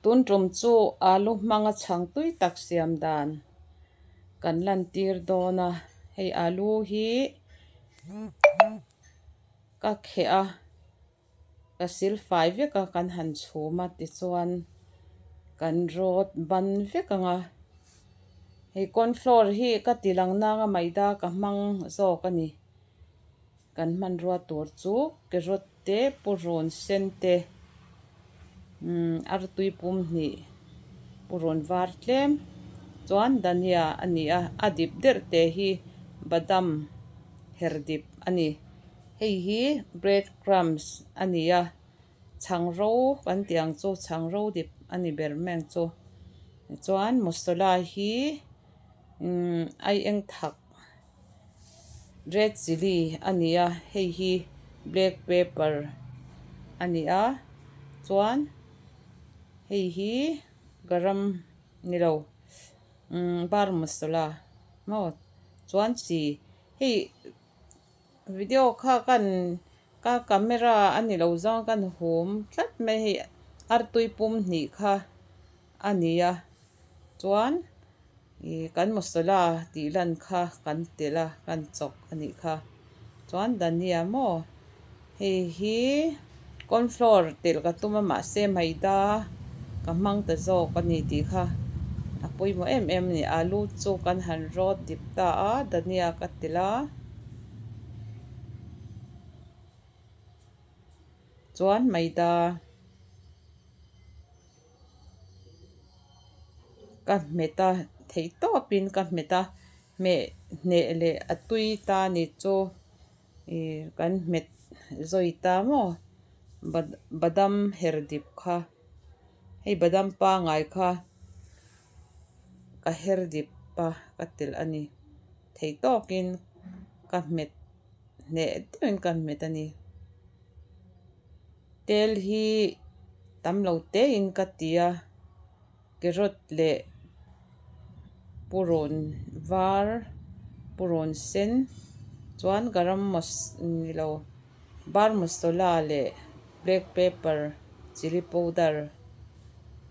Tun tum chu alu hmanga chhang tui tak siam dan kan lantir dawn a, hei alu hi ka kheh a, ka sil fai vek a kan han chhum a tichuan kan rawt ban vek ang a, hei corn flour hi ka ti lang nang a maida ka hmang zawk a ni. Kan hmanrua tur chu carrot te, purun sen te, umm artui pum hnih, purun var tlem chuan dhania a ni a, a dip der te hi badam her dip a ni. Hei hi bread crumbs a ni a, chhang ro kan tih ang chu chhang ro dip a ni ber mai ang chu. Tichuan masala hi umm aieng thak. Red chilli a ni a hei hi black pepper a ni a chuan hei hi garam ni lo umm bar masala maw chuan chi hei video kha kan ka camera a ni lo zawng a kan hum tlat mai hei artui pum hnih kha a ni a chuan. Ih kan masala tih lan kha kan telh a kan chawk a nih kha chuan dhania maw hei hi corn flour telh ka tum a mahse maida ka hmang ta zawk a ni tih kha a pawimawh em em a ni alu chu kan han rawt dip ta a dhania ka telh a chuan maida. Ka hmet a theih tawpin ka hmet a hmeh hneh leh a tui ta ni chu ih kan hmet zawi ta maw badam her dip kha hei badam pangai kha ka her dip a ka telh a ni theih tawkin ka hmet hneh deuhin ka hmet a ni. Tel hi tam lo tein ka ti a, carrot leh purun var purun sen chuan garam mas ni lo bar masala leh black pepper chilli powder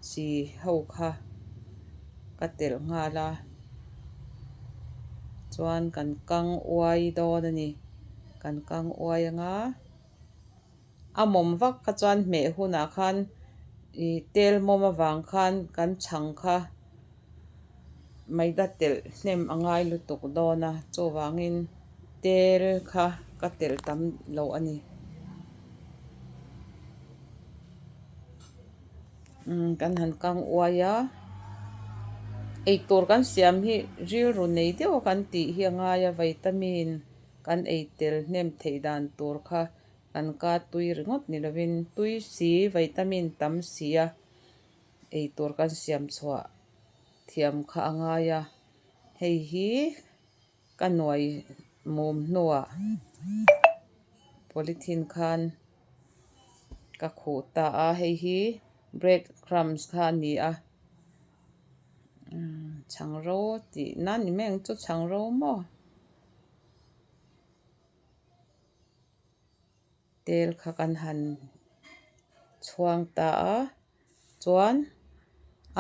chi ho kha ka telh nghal a chuan kan kang uai dawn a ni kan kang uai anga. A mawm vak kha chuan hmeh hunah khan ih tel mawm avang khan kan chhang kha maida telh hnem a ngai lutuk dawn a chuvangin tel kha ka telh tam lo a ni. Umm kan han kang uai a eitur kan siam hi rilru nei deuh a kan tih hi a ngai a vitamin. Kan ei tel hnem theih dan tur kha kan ka tui ringawt ni lovin tui si vitamin tam si a ei tur kan siam chhuah thiam kha a ngai a, hei hi ka nuai mum hnuah polythene khan ka khuh ta a, hei hi bread crumbs kha a ni a chhang ro tih nan ni mai ang chu chhang ro maw. Tel kha kan han chhuang ta a chuan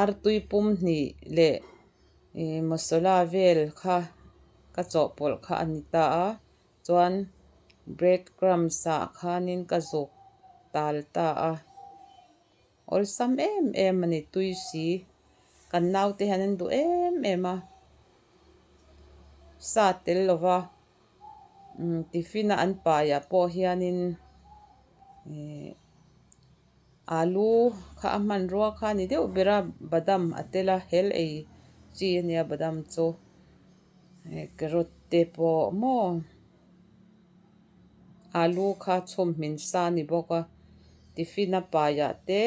artui pum hnih leh ih masala vel kha ka chawhpawlh kha a ni ta a chuan bread crumbs ah khanin ka zuk tal ta a. Awlsam em em a ni tui si. Kan naute hian an duh em em a. Sa tel lova umm tiffin a an paiah pawh hianin ihh alu kha a hmanrua kha a ni deuh ber a badam a tel a hel ei chi a nia badam chu carrot te pawh maw. Alu kha chhum hmin sa a ni bawk a, tiffin a paiah te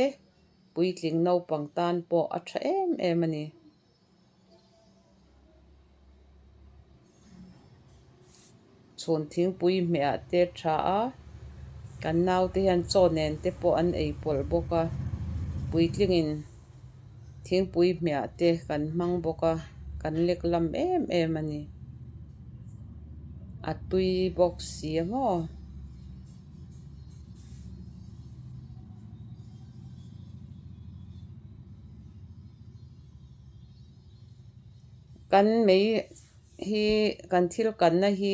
puitling naupang tan pawh a tha em em a ni. Chhun thingpui hmehah te a tha a, kan naute hian chaw nen te pawh an ei pawlh bawk a, puitlingin thingpui hmehah te kan hmang bawk a, kan lek lam em em a ni. A tui bawk si a maw. Kan mei hi kan thil kanna hi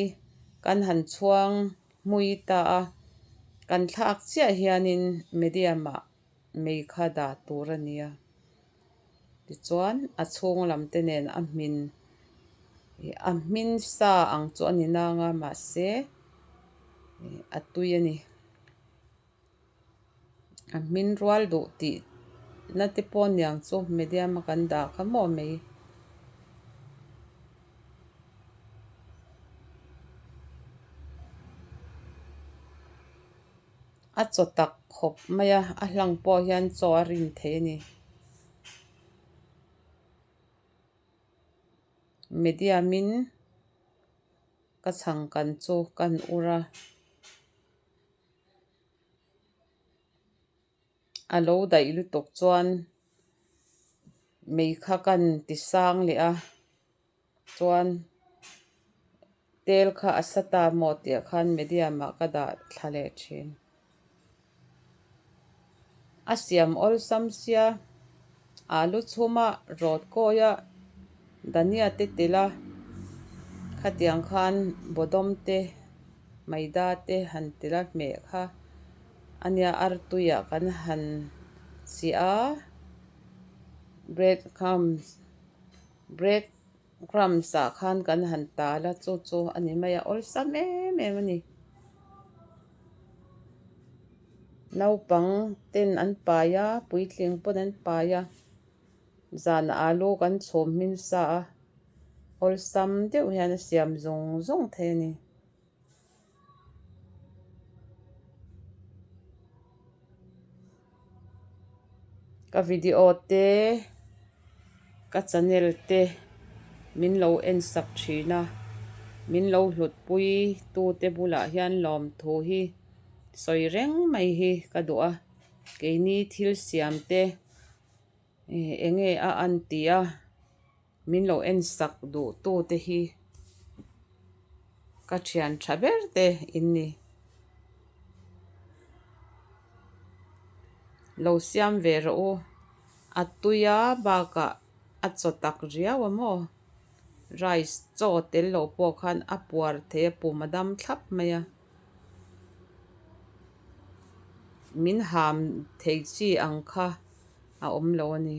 kan han chhuang hmui ta a, kan thlak chiah hianin medium ah mei kha dah tur a ni a. Tichuan a chhung lam te nen a hmin a hmin sa ang chu a ni nang a mahse a tui a ni. A hmin rual duh tih na te pawh aniang chu medium a kan dah kha maw mai. A chaw tak khawp mai a, a hlang pawh hian chaw a rin thei a ni. Medium in ka chhang kan chu kan ur a. A lo daih lutuk chuan mei kha kan ti sang leh a chuan tel kha a sa ta maw tih ah khan medium ah ka dah thla leh thin. A siam awlsam sia alu chhuma rawt kawi a dhania te telh a khatiang khan bawdawm te maida te han telh a hmeh kha ania artuiah kan han chiah a bread crumbs bread crumbs ah khan kan han tal a chu chu a ni mai a awlsam em em a ni. Naupang ten an pai a puitling pawn an pai a zan alu kan chhum hmin sa a awlsam deuh hian a siam zawng zawng thei a ni. Ka video te ka channel te min lo en sak thin a min lo hlut pui tu te bulah hian lawmthu hi sawi reng mai hi ka duh a keini thil siam te eng nge a an tih a. Min lo en sak duh tu te hi ka thian tha ber te in ni. Lo siam ve rawh u. A tui a bakah a chaw tak riau a maw? Rice chaw tel loh pawh khan a puar thei a pum a dam thlap mai a. Min ham thei chi ang kha a awm lo a ni.